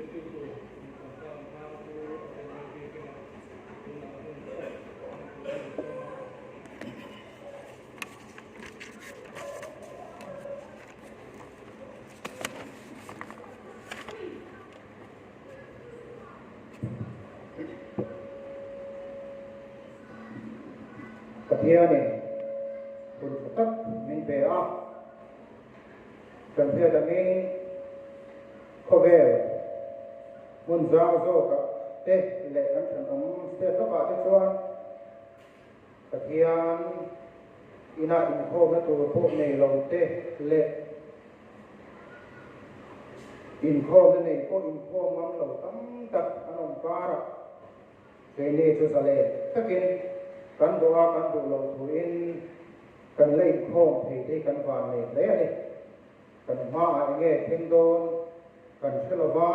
Zirtirtu inkhawm tlang hmang chu a then bik in a tunah hun chhuak hmang turin a sawm a. Pathianin hun tha tak min pe a, kan hriat angin khawvel hmun zau zawkah te leh kan thenawm state lawkah te chuan Pathian ina inkhawmna tur pawh nei lo te leh inkhawmna nei pawh inkhawm ngam lo tam tak an awm karah keini chu zalen takin kan duh a, kan duh loh thuin kan la inkhawm thei te hi kan van nei hle a ni. Kan hmaah eng nge thleng dawn kan hre lo va,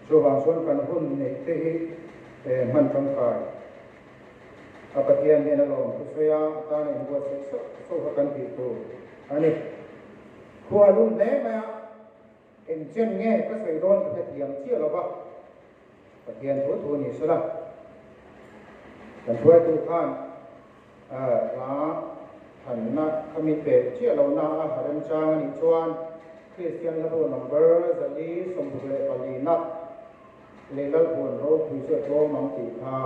chuvang chuan kan hun neih te hi hman tangkai a Pathian hian a lawm thusawi a, a tana inbuatsaih sauh sauh kha kan tih tur a ni. Khua a lum hle mai a, eng chen nge ka sawi dawn ka hrethiam chiah lo va, Pathian thu thu ni sela kan hruaitu khan Hla thanna kha mi pek chiah lohna a remchang a nih chuan Kristian hla bu number 464 na leh Lalpuan ropui chu a tlawm ang tih kha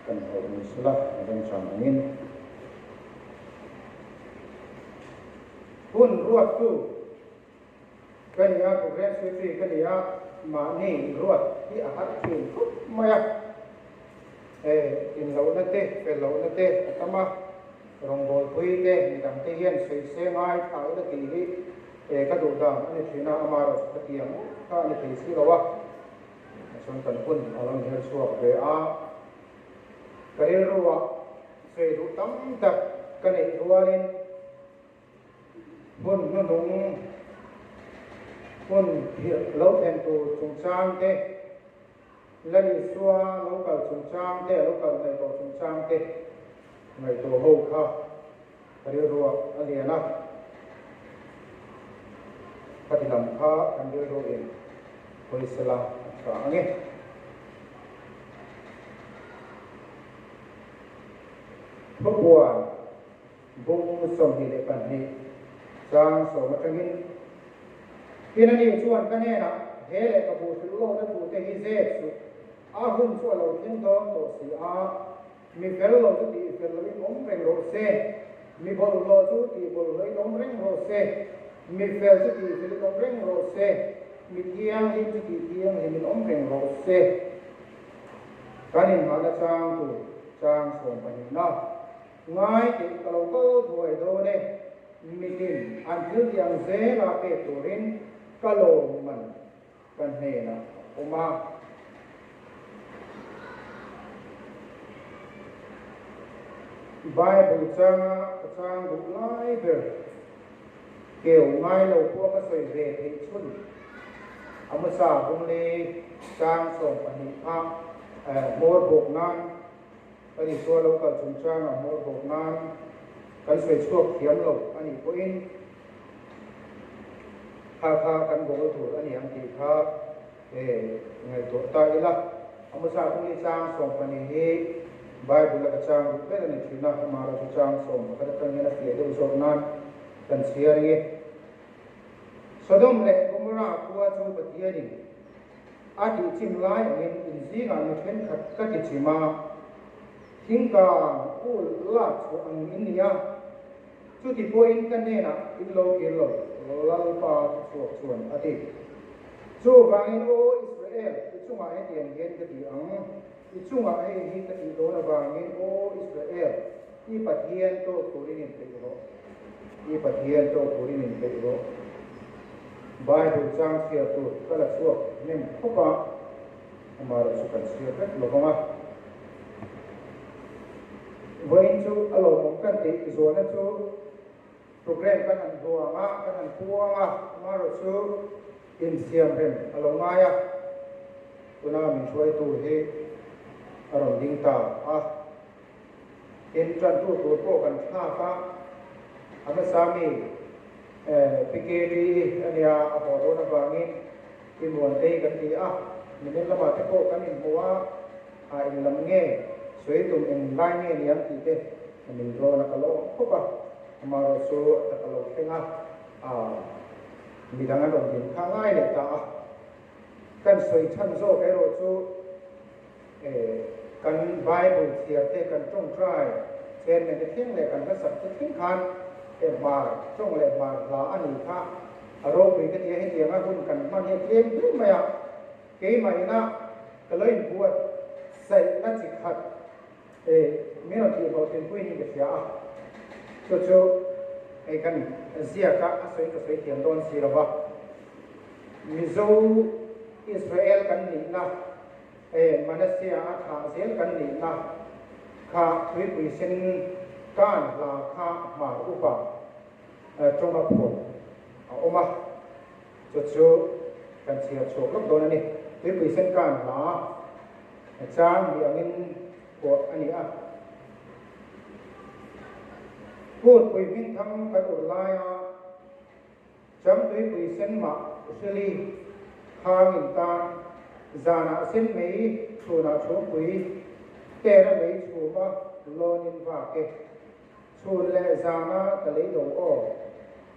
kan hauh ni sela a remchang angin. Hun ruattu ka ni a, Programme Secretary ka ni a, mahni ruat hi a harh thin khawp mai a. Hei inlohna te, fellohna te a tam a, rawngbawlpui te midang te hian sawi se ngai tha ila tih hi ka duh dan a ni thin a, amaherawhchu ka ti ang kha a ni thei si lo a, chuan kan hun a rawn her chhuak ve a, ka rilruah sawi duh tam tak ka neih rualin, Hmun hnuhnung hmun phirh lo thlen tur chungchang te, Lal Isua lo kal chungchang te, a lo kal hnaih tawh chungchang te ngaihtuah ho kha ka rilruah a lian a. Khati lam kha kan rilruin hawisela a tha ang e. Thupuan. Bung 22 chang sawm atangin, Tin ani chuan ka hnenah, He lehkhabu hrilh lawkna thute hi zep suh, a hun chu a lo thleng dawn tawh si a, mi fel lo chu tih fel loin awm reng rawh se, mi bawlhhlawh chu tih bawlhhlawhin awm reng rawh se, mi fel chu tih felin awm reng rawh se, mi thianghlim chu tih thianghlimin awm reng rawh se. Kan inhahna chang tur chang sawmpahnihna. Ngai tih ka lo kal thuai dawn e, mitin an thil tih ang zela pek turin ka lawm man ka hnenah a awm a. Bible changa ka chang duh lai ber keu ngai lo pawh ka sawi ve theih chhun Amosa Bungli chang 12 kha hmawr bawk nan Kan Isua lo kal chungchangah hmawr bawk nan kan sawi chhuak thiam lo a nih pawhin kha kha kan bawl tur a ni ang tih kha ngaihtuah ta ila. Amosa kawng hi chang 12 hi Bible a ka chang duh ber a ni thin a, amaherawhchu chang 11 atang hian a fiah deuh zawk nan kan chhiar ang e. Sodom leh Gomorrah khua chu Pathianin A tihchim lai angin in zingah mi thenkhat ka tichim a, thingkang ul lak chhuah ang in ni a, chuti pawhin ka hnenah in lo kir lo, Lalpa thuchhuak chuan a ti. Chuvangin, Aw Israel, i chungah hetiang hian ka ti ang, i chungah hei hi ka tih dawn avangin, Aw Israel, i Pathian tawk turin inpeih rawh, i Pathian tawk turin inpeih rawh. Bible chang chhiar tur ka la chhuak hnem khawp a, amaherawh chu kan chhiar vek lo vang a. Vawiin chu a lawmawm kan tih zualna chu program kan han hluang a, kan han puang a, amaherawh chu insiam rem a lo ngai a, tuna min hruaitu hi a rawn ding ta a. Tin, tantu tur pawh kan thlak a, a hmasa mi. PKT a nia, a haw dawn avangin i Muantei kan ti a, nimin lamah te pawh kan inhmu a, a eng lam nge sawi tum eng lai nge niang tih te min rawn a ka lawm khawp a, amaherawhchu a tak a lo thleng a, midang an rawn din kha ngai leh ta a, kan sawi chhan zawk erawh chu Kan Bible chhiar te, kan tawngtai chairman te thleng leh kan hlasak te thleng khan he hmar tawng leh hmar hla a nih kha a ropui ka ti a, hetianga hun kan hman hi a tlem hle mai a, keimah ina ka lo inbuat saihna chi khat min rawn tih hlawh thinpui niin ka hria a, chu chu hei kan ziak a, a sawi ka sawi thiam dawn si lo va, Mizo Israel kan nihna E Manasseh-a a thlah zel kan nihna kha Tuipui sen kan hla kha hmar upa tawnga phuah a awm a, chu chu kan chhiar chhuak lawk dawn a ni. Tuipui sen kan hla chang ni angin phuah a ni a. Kutpui hmingthang kan ur laia Cham tuipui sen mah hreli khangin tan zanah sen mei chhunah chhumpui tera mei chhuma lawnin vak e. Chhun leh zana ka lei lo aw.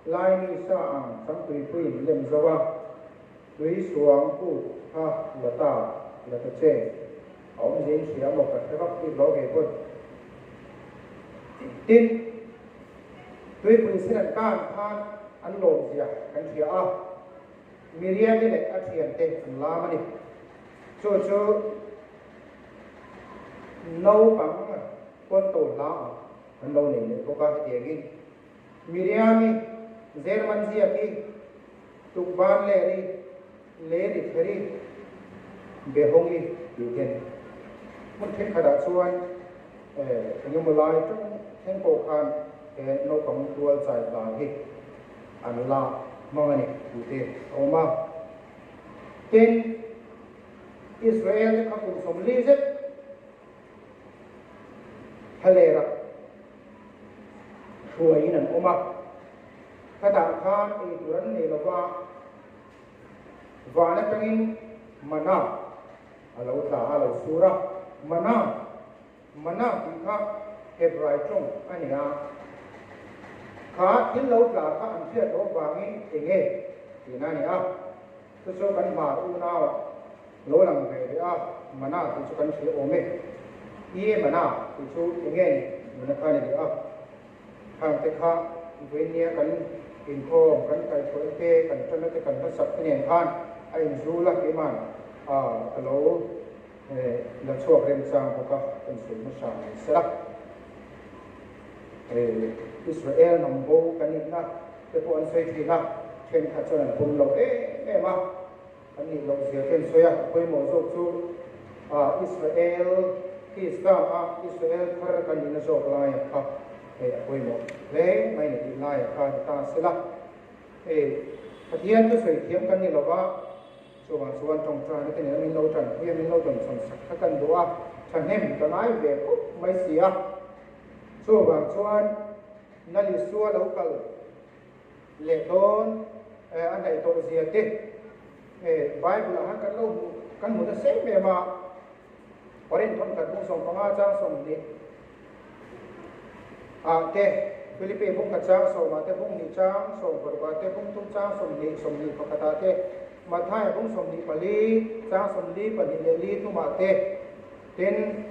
Laimi sa ang cham tuipuiin lem zo a, tui suang kut kha la ta la ta che. A awmzia in hria maw ka hre vak bik lo kei pawn. Tin. Tuipui sen an kan khan an lawmzia kan hria a, Miriam-i leh a thiante an lam a ni. Chu chu naupang pawnto hla ah kan lo nei leh bawk a, hetiangin Miriam-i German ziak-i Tukban ler-i Leri Theri Behawng-i tih ten hmun thenkhatah chuan eng emaw lai tang thleng pawh khan he naupang tual chai hla hi an la hmang a ni tih te a awm a. Tin, Israel te kha kum 40 zet thlalera hruaiin an awm a, khatah khan eitur an nei lova, Van atangin mana a lo tla a, a lo sur a. Mana, mana tih kha Hebrai tawng a ni a. Kha thil lo tla kha an hriat loh avangin enge tihna a ni a. Chu chu kan hmar unau lo lang ve leh a, mana tih chu kan hria awm e. I mana tih chu enge ni tihna kha a ni leh a. Khangte kha vawinia kan inkhawm, kan kaihhruai te, kan tana te, kan hmasak te nen khan a inzul a, keima'n ka lo la chhuak remchang bawk a, kan sawi hmasa mai sela. Israel hnam bo kan nihna te pawh an sawi thin a, thenkhat chuan an pawm lo em em a. An nih loh zia te an sawi a, a pawimawh zawk chu Israel Krista a Israel thar kan nihna zawk laia kha hei a pawimawh hle mai ni tih laia kha ni ta sela. Hei Pathian chu sawi thiam kan ni lova, chuvang chuan tawngtaina te nena min lo tanpui a, min lo dawnsawn sak kha kan duh a, thahnem ka ngai ve khawp mai si a. Chuvang chuan Nalisua lo kal leh dawn a hnaih tawh zia te Bible ah khan kan lo hmuh kan hmu nasa em em a, Korinth thawn khat bung 15 chang 20 ah te, Philippi bung khat chang 10 ah te, bung hnih chang 16 ah te, bung thum chang 20 21 ah te, Matthai bung 24 chang 42 leh li thum ah te, tin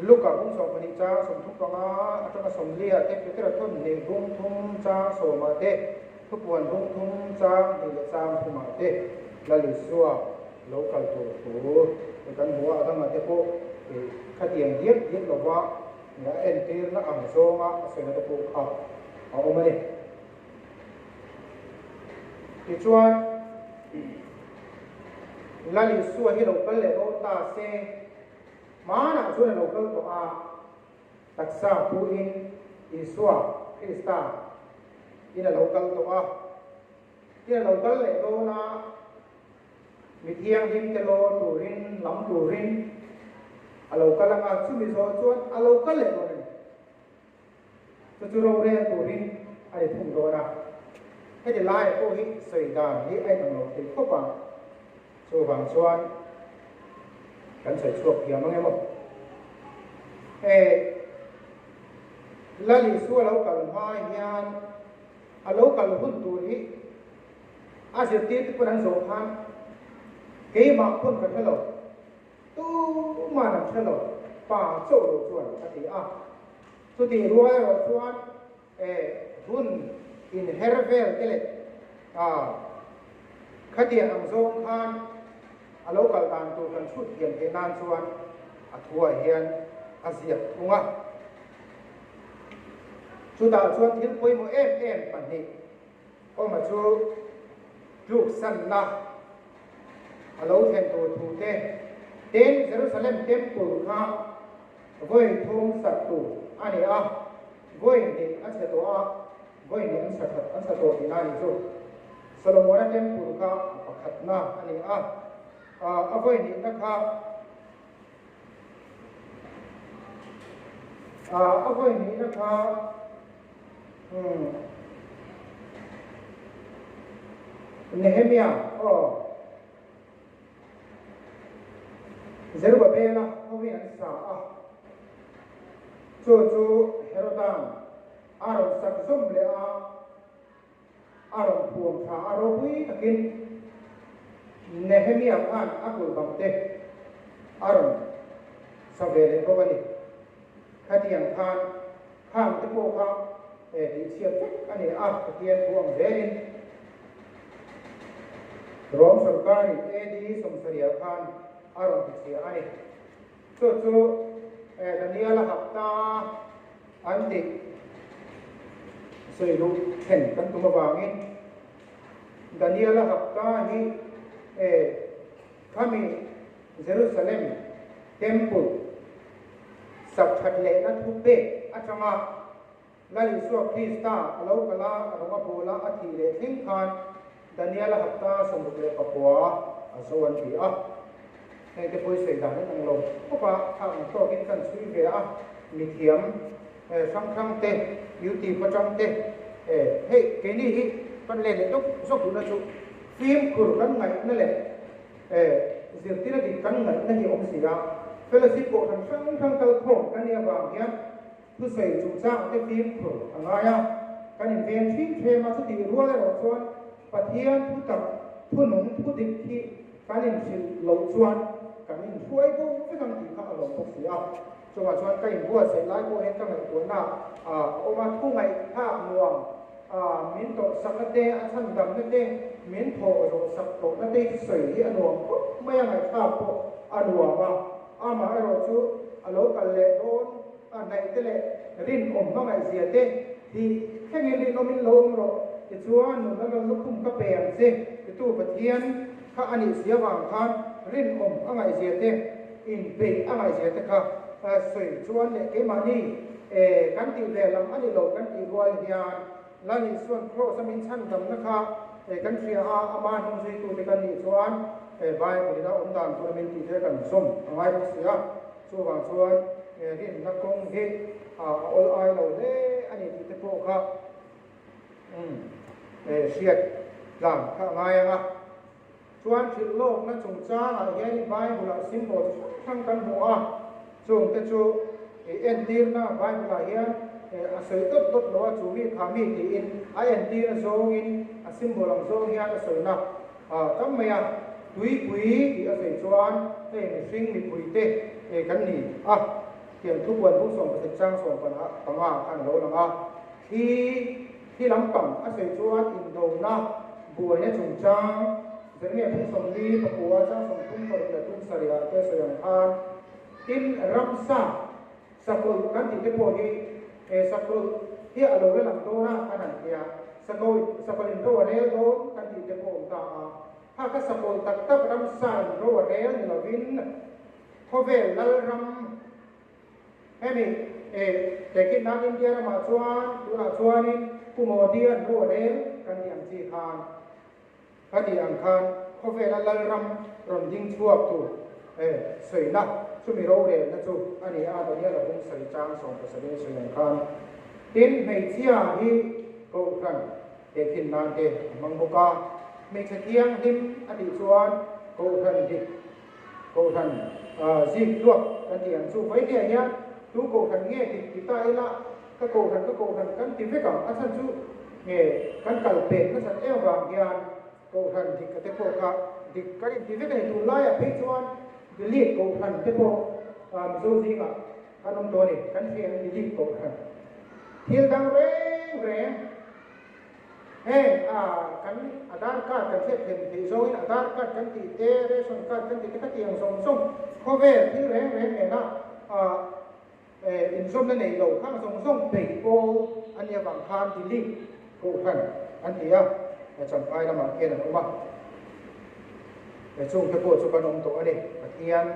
Luka bung 12 chang 35 atanga 40 ah te, Petera thawn hnih bung thum chang 10 ah te, Thupuan bung thum chang hnih leh chang thum ah te Lal Isua lo kal tur thu kan hmu a, a dangah te pawh khatiang diak diak lova a entirna ang zawnga a sawina te pawh kha a awm a ni. Tichuan, Lal Isua hi lo kal leh dawn ta se, Hmanah chuan a lo kal tawh a, taksa puhin Isua Krista in a lo kal tawh a, tin a lo kal leh dawn a, mi thianghlim te law turin, lam turin a lo kal ang a, chumi zawh chuan a lo kal leh dawn a ni. Chu chu rorel turin a ni thung. dawn a. Heti laiah pawh hi sawi dan hi a inang lo thei khawp a, chuvang chuan kan sawi chhuak thiam ang em aw. E Lal Isua lo kal hma hian a lo kal hun tur hi a zirtirte pawn an zawh khan keimah pawn ka hre lo. Tuman an hre lo, pa chauh lo chuan a ti a. Chutih rual erawh chuan e hun inher vel te leh a khatiang ang zawng khan a lo kal dan tur kan chhut thiam theih nan chuan a thuah hian a ziak thung a. Chutah chuan thil pawimawh em em pahnih awma chu tluksanna a lo thlen tur thu te tin Jerusalem Temple kha vawi thum sak tur a ni a, vawi hnih a chhe tawh a, vawi hnih an sa that an sa tawh tihna a ni chu. Solomona Temple kha a pakhatna a ni a, a vawi hnihna kha a vawi hnihna kha Umm. Nehemia, aw. Zerubabela hovin an sa a, chu chu Herodan a rawn sak zawm leh a, a rawn thuam tha a ropui takin Nehemia khan a kulh bang te a rawn sa ve leh bawk a ni. Khatiang khan Khang te pawh kha tihchhiat vek a ni a, Pathian thu ang zelin Rom sorkarin AD 70 khan a rawn tichhia a ni. Chu chu Daniel-a hapta an tih sawi luh thlen kan tum avangin Daniel-a hapta hi Khami Jerusalem Temple sak that lehna thu pek atanga Lal Isua Krista a lo kal a, a rawng a bawl a, a thih leh thleng khan Daniel-a hapta 69 a zo an ti a. Heng te pawh i sawi dan in ang lo khawp a, thlak ang tawkin kan chhui ve a, mithiam hrang hrang te, YouTube atang te, hei keini hi kan let leh dawk zawk duhna chu Fimkhur kan ngaihna leh zirtirna dik kan ngaihna hi a awm si a, fellowship kohhran hrang hrang kal khawm kan nih avang hian thusawi chungchang te fimkhur a ngai a, kan inveng thin thlem a, chutih rual erawh chuan Pathian thu tak, thunung thu dik hi kan inhrilh loh chuan kan inhruai bo vek ang tih kha a lawm bawk si a. Chungah chuan ka inbuatsaih lai pawh hian ka ngaihtuahna a awm a, thu ngaihthlak nuam min tawrhsakna te, a chhandamna te, min thawh zawhsak tawhna te hi sawi hi a nuam khawp mai a, ngaihthlak pawh a nuam a. Amaherawhchu a lo kal leh dawn a hnaih te leh rinawm hmangaihzia te hi thlengin rinawmin lo awm rawh, tichuan nunna lal lukhum ka pe ang che titu Pathian kha a nih si avang khan rinawm a ngaihzia te, inpeih a ngaihzia te kha sawi chuan leh keimahni kan tih ve lam a ni lo kan tih rual hian Lal Isuan Kraws a min chhandamna kha kan hria a, ama hnungzuitute kan nih chuan Bible in a awm dan tur a min tih te kan zawm a ngai bawk si a. Chuvang chuan rinna kawng hi a awl ai lo hle a ni tih te pawh kha hriat tlang kha a ngai ang a. Chuan hrilh lawkna chungchangah hian Bible-ah symbol chi hrang hrang kan hmu a, chungte chu entirna Bible-ah hian a sawi dawt dawt lo a, chu mi kha mi tiin a entirna zawngin a symbol ang zawng hian a sawina tam mai a. Tuipui tih a sawi chuan hei mihring mipuite kan ni a, tiang thupuan bung 17 chang 15 khan a lo lang a, thli Khi lampang a sawi chuan indona buaina chungchang Jeremia bung 40 pakua chang 30 paruk leh tum sarihah te sawi ang khan tin ramsa sakawlh kan tih te pawh hi he sakawlh hi a lo la lang dawn a kan han tia sakawlh sakawlh in ro a rel dawn kan tih te pawh awm ta a kha ka sakawlh tak tak ramsa in ro a rel ni lovin khawvel lalram Hemi tehkhin nan India ramah chuan tunah chuanin Pu Modi an ru a rel kan tih ang chi khan ka tih ang khan khawvela Lalram rawn ding chhuak tur sawina chumi rorelna chu a ni a, Daniel a bung sawi chang 17 sawi ang khan. Tin, hmeichhia hi. Kohhran tehkhin nan te a hmang bawk a. Hmeichhe thianghlim a tih chuan Kohhran dik, Kohhran zik tluak kan tih ang chu. Vawinia hian tu Kohhran nge dik ti ta ila ka Kohhran ka Kohhran kan ti vek ang. A chhan chu nge kan kal pek nasat em vang hian Kohhran dik te pawh kha dik kan inti vek a ni. Tunlaiah phei chuan delete Kohhran te pawh Mizo zingah kan awm tawh a ni. Kan hriat an delete Kohhran. Thil dang reng reng heng kan Aadhaar card kan hriat them theih zawngin Aadhaar card kan tih te, ration card kan tih te kha tiang zawng zawng khawvel thil reng reng nena Inzawmna nei lo khang zawng zawng peih pawl a nih avang khan delete Kohhran an ti a, Champhai lamah khian an awm a. Chungte pawh chu kan awm tawh a ni. Pathian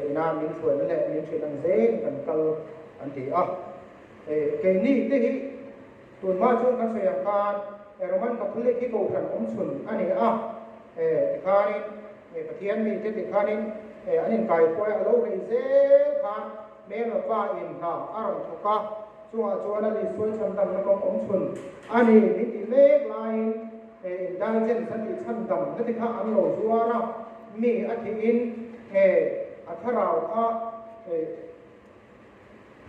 ina min hruaina leh min hrilh ang zel kan kal an ti a. Keini te hi tunhma chuan kan sawi ang khan Roman Catholic hi Kohhran awmchhun a ni a, tikhanin Pathian mite tikhanin an inkaihruai a lo rei zel khan hmelma pa in hna a rawn thawk a, chungah chuan a Lisuai chhandamna kawng awmchhun a ni min tih mek laiin indulgence an tih chhandamna te kha an lo zuar a, mi a thihin a thlarau kha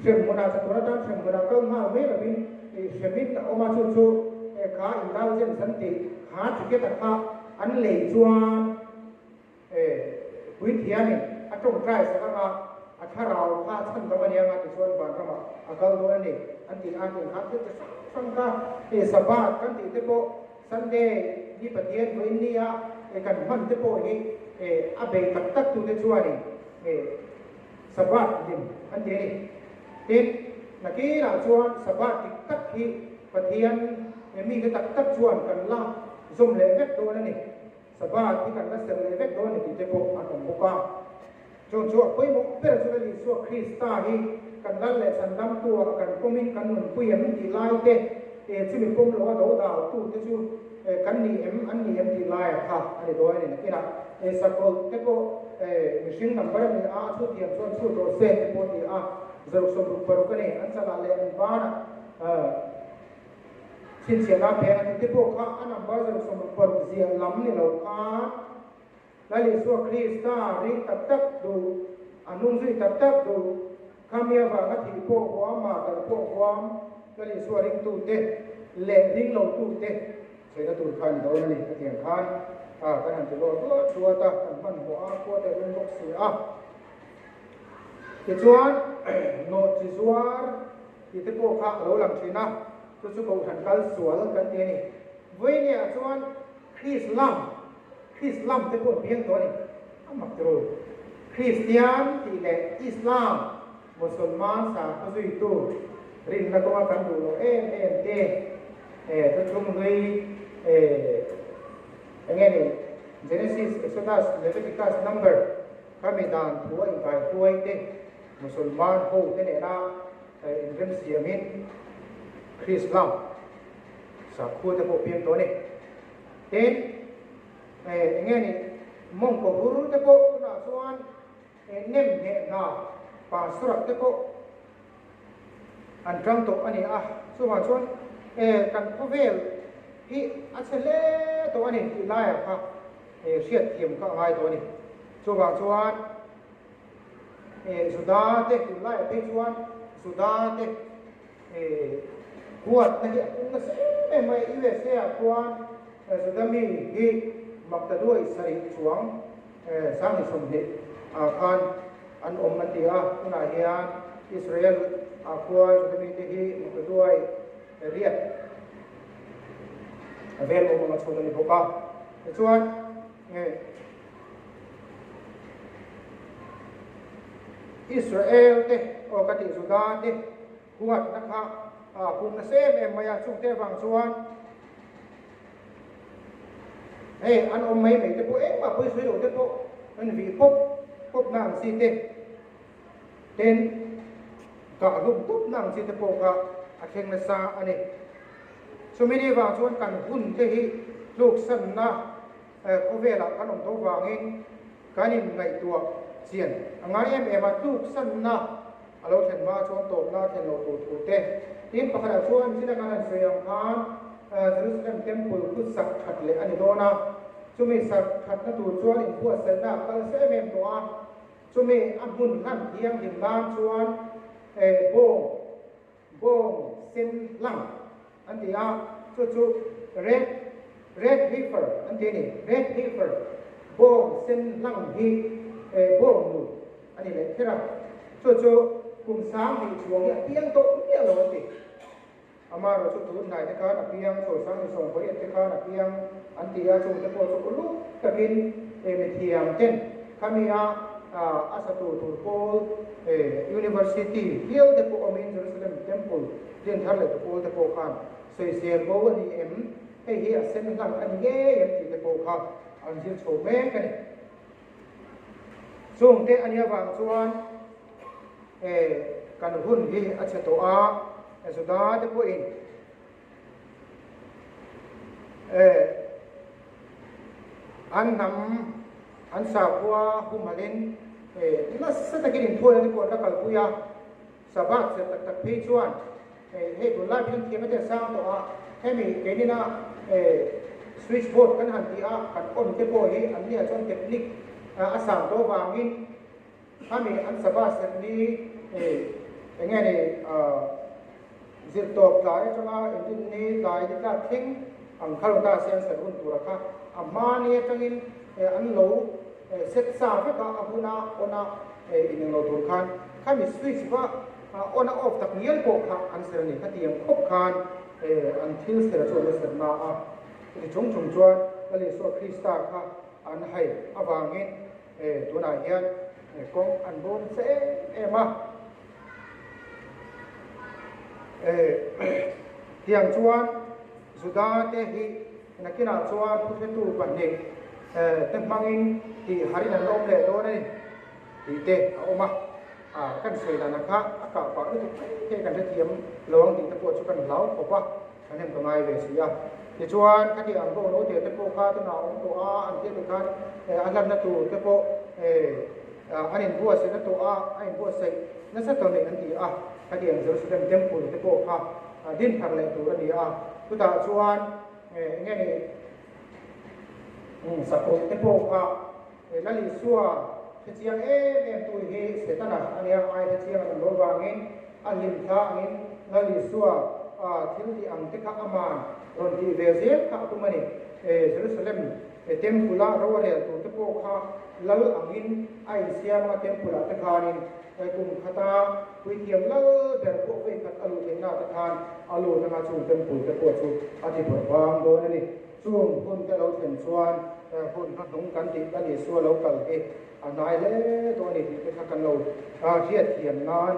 Hremhmunah chatuan atan hremhmunah kal nghal mai lovin hremin a awm a, chu chu kha indulgence an tih kha ticket a kha an lei chuan puithiamin a tawngtai sak anga a thlarau kha chhan dam a nia nga tichuan vanramah a kal dawn a ni an tih a, tun khan thil chi hrang hrang kha Sabbath kan tih te pawh Sunday ni Pathian vawiin nia kan hman te pawh hi a bei tak tak tute chuanin Sabbath lim an ti a ni. Tin, nakinah chuan Sabbath dik tak hi Pathian mite tak tak chuan kan la zawm leh vek dawn a ni. Sabbath hi kan la serh leh vek dawn a ni tih te pawh an awm bawk a. Chung chu a pawimawh ber chu Lal Isua Krista hi kan lal leh chhandamtu ah kan pawmin kan nunpui em tih lai te, chumi pawm lo a dodal tu te chu kan ni em, an ni em tih lai a kha a ni dawn a ni. Nakinah sakawlh te pawh mihring number a ni a, a chhut thiam chuan chhut rawh se te pawh a ti a, zaruk 66 a ni, an chalah leh an banah chhinchhiahna a pheng a tih te pawh kha a number zaruk 66 ziah lam ni lo khan Lal Isua Krista ring tak tak duh, a hnung zui tak tak duh, khami avanga thih pawh huam, martar pawh huam, Lal Isua ringtute leh ringlotute sawina tur kha a ni dawn a ni. Hetiang khan kan han ti lawr duat duat a, kan hmanhmawh a, khua te a lum bawk si a. Tichuan, nawhchi zuar tih te pawh kha a lo lang thin a, chu chu Kohhran kal sual kan ti a ni. Vawinia chuan Krislam, Krislam te pawh an piang tawh a ni. A mak tiraw? Kristian tih leh Islam, Musulman sakhaw zuitu rinna kawnga kan duh loh em em te, thuthlung hlui eng nge ni, Genesis, Exodus, Leviticus, Number kha mi dan thu a inkaihruai te, Musulman ho te nena inremsiamin Krislam, Sakhua te pawh piang tawh a ni. Tin, eng nge ni, mawngkaw hur te pawh tunah chuan nem hneh hna pastor te pawh an tang tawh a ni a. Chuvang chuan kan khawvel hi a chhe hle tawh a ni tih laiah kha hriatthiam kha a ngai tawh a ni. Chuvang chuan Juda te tunlaiah phei chuan Juda te Huatna hi a pung nasa em em mai. USA ah chuan Juda mi hi maktaduai sarih chuang 2020 ah khan an awm an ti a. Tunah hian Israel ah khuan Juda mite hi maktaduai riat vel awm anga chhut a ni bawk a. Tichuan Israel te aw ka tih Juda te Huatna kha a pum nasa em em mai a, chungte avang chuan hei an awm mai mai te pawh engmah pawi sawi lo te pawh an vih pawp pawp na ang chi te ten kah hlum tup na ang chi te pawh kha a thleng nasa a ni. Chumi ni avang chuan kan hun te hi tluksanna khawvelah kan awm tho vangin kan inngaihtuah chian a ngai em em a, tluksanna a lo thlen hma chuan tawpna a thlen loh tur thu te Tin, pakhatah chuan china kan han sawi ang khan Jerusalem Temple khu sak that leh a ni dawn a, chumi sak thatna tur chuan inbuatsaihna a kal sa em em tawh a, chumi a hmun hlan thianghlim nan chuan bawng, bawng sen hlang an ti a, chu chu red, red heifer an ti a ni, red heifer, bawng sen hlang hi bawng nu a ni leh kher a, chu chu kum 2000 chuang hi a piang tawh miah lo an ti. Amaherawh chu tun hnai te khan a piang, chaw 2018 te khan a piang an ti a, chung te pawh chu uluk takin mithiam ten khami a a satu tur pawl University hial te pawh awmin Jerusalem Temple din thar leh tu pawl te pawh khan sawisel bo a ni em, hei hi a sen hlang a ni ngei em tih te pawh kha an zir chho mek a ni. Chungte a nih avang chuan kan hun hi a chhe tawh a, Juda te pawhin an hnam an sakhua humhalin nasa takin inthuaina te pawh an la kalpui a, Sabbath serh tak tak phei chuan hei tunlai pheng thiam ate a sang tawh a, hemi keinina switch board kan han tih a kan on te pawh hi an nia chuan technique a sang tawh avangin khami an Sabbath serh ni enge ni zirtawp tlai atanga engtin ni tlai ni tlak thleng ang kha rawn ta se an serh hun tura kha a hma ni atangin an lo set sa vek a, a huna on a inenglo tur khan khami switch va on a off tak ngial pawh kha an ser a ni. Khatiang khawp khan an thil ser chu an la ser na a, chuti chung chung chuan Lal Isua Krista kha an hai avangin tunah hian kawng an bawm nasa em em a. Tiang chuan Juda te hi Nakinah chuan thuhretu pahnih te hmangin tih harin an awm leh dawn a ni tih te a awm a, kan sawi dan ang kha a kah pah lutuk mai thei kan hrethiam lo ang tih te pawh chu kan hlau khawp a, kan hem ka ngai ve si a. Tichuan khati ang bawk lo te te pawh kha tunah a awm tawh a, an tih te khan a hlanna tur te pawh an inbuatsaih na tawh a, a inbuatsaih nasa tawh nei an ti a, khati ang Jerusalem Temple te pawh kha din thar leh tur a ni a, chutah chuan eng nge ni sakawlh te pawh kha Lal Isua hrechiang em em tu hi Setana a nia, ai hrechiang an awm loh vangin a hlim thla angin Lal Isua thil tih ang te kha aman rawn tih ve zel kha a tum a ni. Jerusalem Temple-a ro a rel tur te pawh kha Lal angin a insiam anga Temple-ah te khanin Kum khata puithiam lal ber pawh vei khat a luh theihna te khan a lut anga chung temple te pawh chu a ti bawrh vang dawn a ni. Chung hun te lo thlen chuan hun hmahnung kan tih Lal Isua lo kal hi a hnai hle dawn a ni tih te kha kan lo hriatthiam nan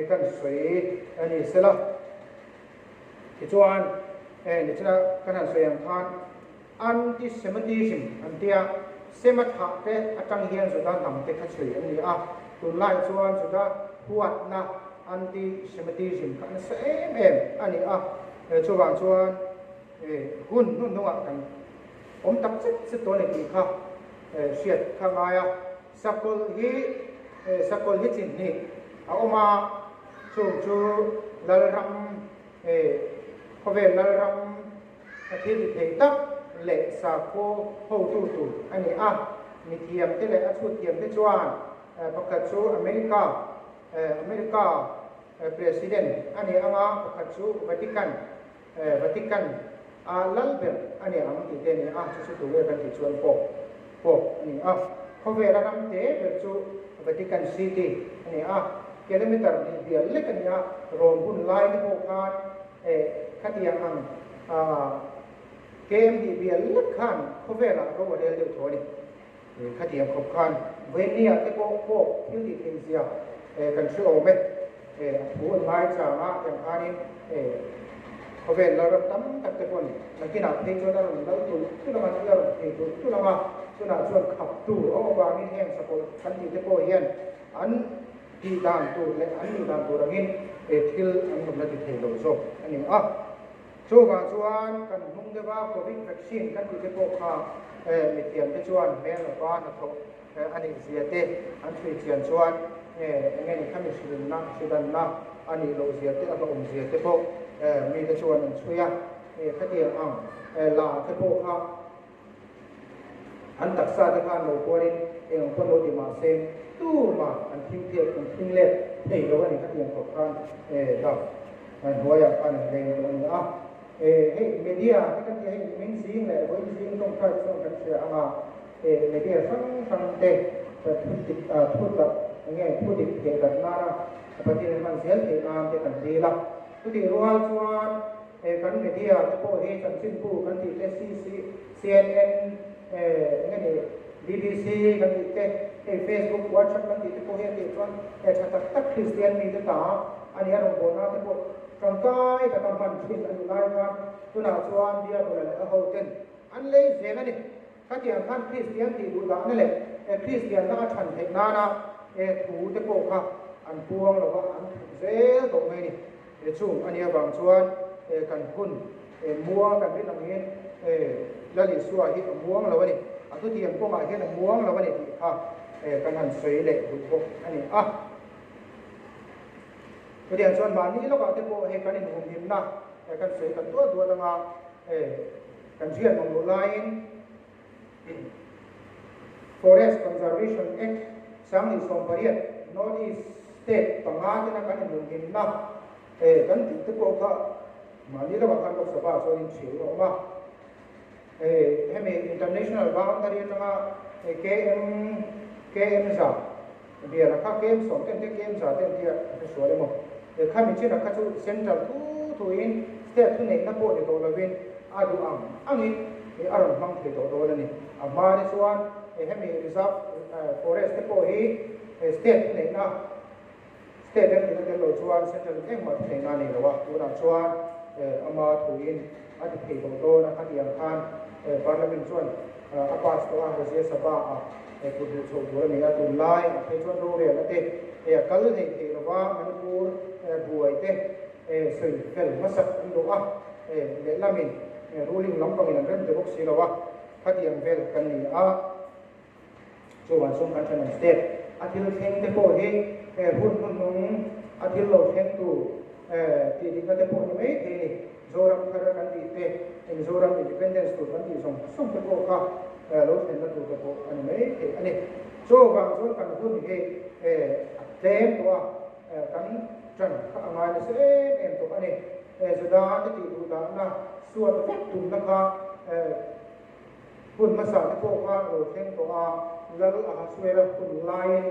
kan sawi a ni sela. Tichuan nichina kan han sawi ang khan Anti-Semitism an tia, Sema thlah te atang hian Juda hnam te kha chhui an ni a, tunlai chuan Juda huatna Anti-Semitism kha a nasa em em a ni a, chuvang chuan hun hnuhnungah kan awm tak zet zet dawn a ni tih kha hriat kha ngai a. Sakawlh hi sakawlh hi chi hnih a awm a, chung chu Lalram khawvel Lalram A thil ti thei tak leh sakhaw hotu tur a ni a, mithiamte leh a chhutthiamte chuan pakhat chu America America President a ni ang a, pakhat chu Vatican Vatican a lal ber a ni ang tih te a ni a, chu chu tunge kan tih chuan Pope Pope a ni a. Khawvela ram te ber chu Vatican City a ni a, kilometer hnih bial lek a ni a, Rome hun lai te pawh khan Khatiang ang KMD bial lek khan khawvelah ro a rel deuh tho a ni. Khatiang khawp khan Vawinia te pawh pawh thil tih theih zia kan hre awm e. A thu an ngai chang a, tiang khanin khawvel lalram tam tak te pawn nakinah phei chuan a rawn lal tulh tulh ang a, thil a rawn thei tulh tulh ang a, chunah chuan khaptu a awm avangin heng sakawlh kan tih te pawh hian an Tih dan tur leh an nih dan tur angin he thil an rawn la ti thei lo zawk a ni a. Chuvang chuan kan hnung deuha Covid vaccine kan tih te pawh kha mithiamte chuan hmel lova hnathawh a nih zia te an chhui chian chuan enge ni khami hrilna, hridanna a nih loh zia te a hlauhawm zia te pawh mite chuan an chhui a, khatiang ang la te pawh kha an taksa te khan lo kualin eng ang pawn lo ti mah se tumah an thing phiat an thing let thei lo a ni khatiang khawp khan dap hnuaiah khan an leng tawh a ni a. Hei media te kan tia hei nimin zing leh vawiin zing tawngtai chuan kan hria ang a, media hrang hrang te thu dik thu tak enge thu dik theh dat nana Pathian in hman zel theih nan te kan dil a. Chutih rual chuan kan media te pawh hi chanchinbu kan tih te CC, CNN enge ni BBC kan tih te hei Facebook, WhatsApp kan tih te pawh hi a tih chuan tha tak tak Kristian mite ta a nia rawngbawlna te pawh Tangkai taka hman thin a nih lai khan tunah chuan Diabola leh a hoten an lei zel a ni. Khatiang khan Kristian tih duh dahna leh Kristianna a than theih nana thu te pawh kha an puang lo va, an thup zel tawh mai a ni. Chung a nih avang chuan kan hun muang kan rin angin Lal Isua hi a muang lo a ni. A thutiam kawngah hian a muang lo a ni tih kha kan han sawi leh duh bawk a ni a. Chutiang chuan mahni lawkah te pawh hei kan inhumhimna kan sawi kan duat duat anga kan hriat mang loh laiin Forest Conservation Act 2018 North East State panga tena kan inhumhimna kan tih te pawh kha mahni lawkah khan Lok Sabha chuan inchhir a awm a. Hemi International Boundary atanga KM KM za Biala kha kem sawm ten te kem za ten tia a hre sual emaw? He khami chin a kha chu central thu thu in state thu neihna pawh ni tawh lovin a duh ang angin a rawn hmang thei tawh dawn a ni. A hma te chuan hemi reserve forest te pawh hi state thu neihna state em tihna tel lo chuan central in engmah thu neihna a nei lo a, tunah chuan ama thu in a ti thei tawh dawn a, khatiang khan parliament chuan a pass tawh a, Rajya Sabha ah kut duh chhoh tur a ni a, tunlai ah phei chuan rorel a te a kal hlei thei lova Manipur buai te sawi fel hmasak an duh a, lehlamin ruling lampangin an rem te bawk si lo a, khatiang vel kan ni a. Chuvang chuan kan thenawm state a thil thleng te pawh hi hun hnuhnung a thil lo thleng tur tih dikna te pawh ni mai thei a ni. Zoram thar kan tih te, Mizoram independence tur kan tih zawng zawng te pawh kha lo thlenna tur te pawh a ni mai thei a ni. Chuvang chuan kan hun hi a tlem tawh a, kan tan kha a ngai nasa em em tawh a ni. Juda te tih duh dahna suat vek tumna kha Hun hmasa te pawh kha a lo thleng tawh a, Lal Ahasuera hun laiin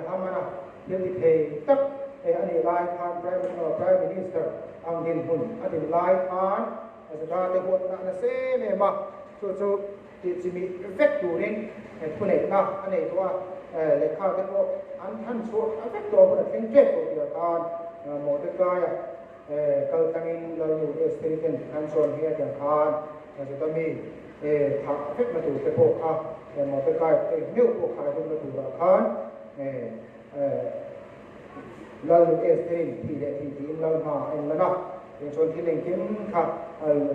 Hamana thil ti thei tak a nih lai khan Prime Minister ang dinhmun a din lai khan Juda te huatna a nasa em em a, chu chu tih chimih vek turin thuneihna a nei tawh a, lehkha te pawh an than chhuah vek tawh a hun a thleng tep tawh tihah khan Mordecai-a kal tlangin Lalnu Esther-i ten an sawn hi a tiang khan Juda mi thah vekna tur te pawh kha Mordecai te meuh pawh kha a hlumna turah khan Lalnu Esther-in thih leh thih tiin Lal hma a enlan a, tiang chuan thil engkim kha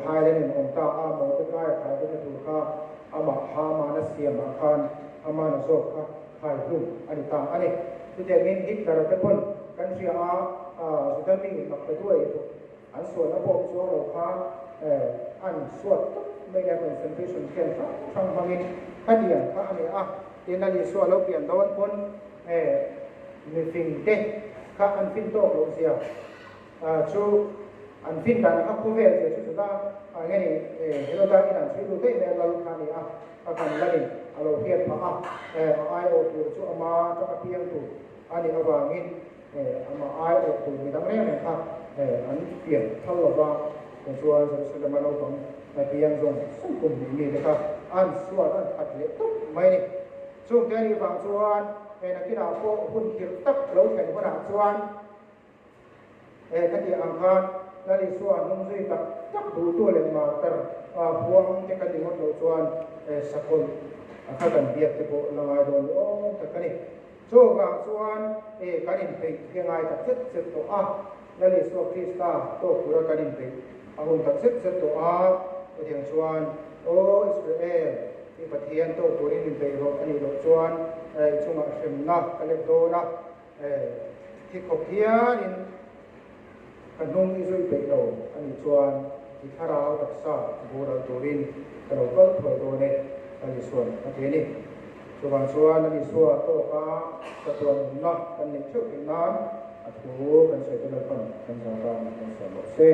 Highland in awm ta a, Mordecai a khai vekna tur kha amah Haman a siamah khan Haman a zawk kha khai hlum a ni ta a ni. Chutiangin Hitler te pawn kan hria a, Juda mi mak ta duai bawk an sualna pawh chuang lo khan an suat tawp mai nia concentration camp hrang hrang hmangin khatiang kha a ni a, tin a Isua lo pian dawn pawn mifing te kha an fin tawk loh zia chu an fin dan kha khawvel zia chu chuta nge ni Heroda in an chhui lut daih mai a lal kha a ni a. A kan lanin a lo hriat phah a, a aiawh tur chu ama atanga piang tur a nih avangin amah aiawh tur mi dang reng reng kha an pian phal lo va, tichuan Jerusalem-a naupang piang zawng zawng kum hnih mite kha an suat an that leh tawp mai a ni. Chungte a nih vang chuan nakinah pawh hun khirh tak a lo thlen hunah chuan, He ka tih ang khan Lal Isua hnung zui tak tak duhtu leh martar huang te kan ni ngawt loh chuan sakawlh a kha kan biak te pawh la ngai dawn ni awm tak a ni. Chuvang chuan kan inpeih hi a ngai tak zet zet tawh a, Lal Isua Krista tawk tura kan inpeih a hun tak zet zet tawh a, chutiang chuan Aw Israel, i Pathian tawk turin inpeih rawh a nih loh chuan i chungah hremna ka lek dawn a, Thi khawp hianin Ka hnung i zui peih lo a nih chuan i thlarau taksa boral turin ka lo kal thuai dawn e, Lal Isua'n a ti a ni. Chuvang chuan Lal Isua tawka chatuan nunna kan neih theuh theih nan a thu kan sawi te Lalpan kan zah tan kan sawm rawh se.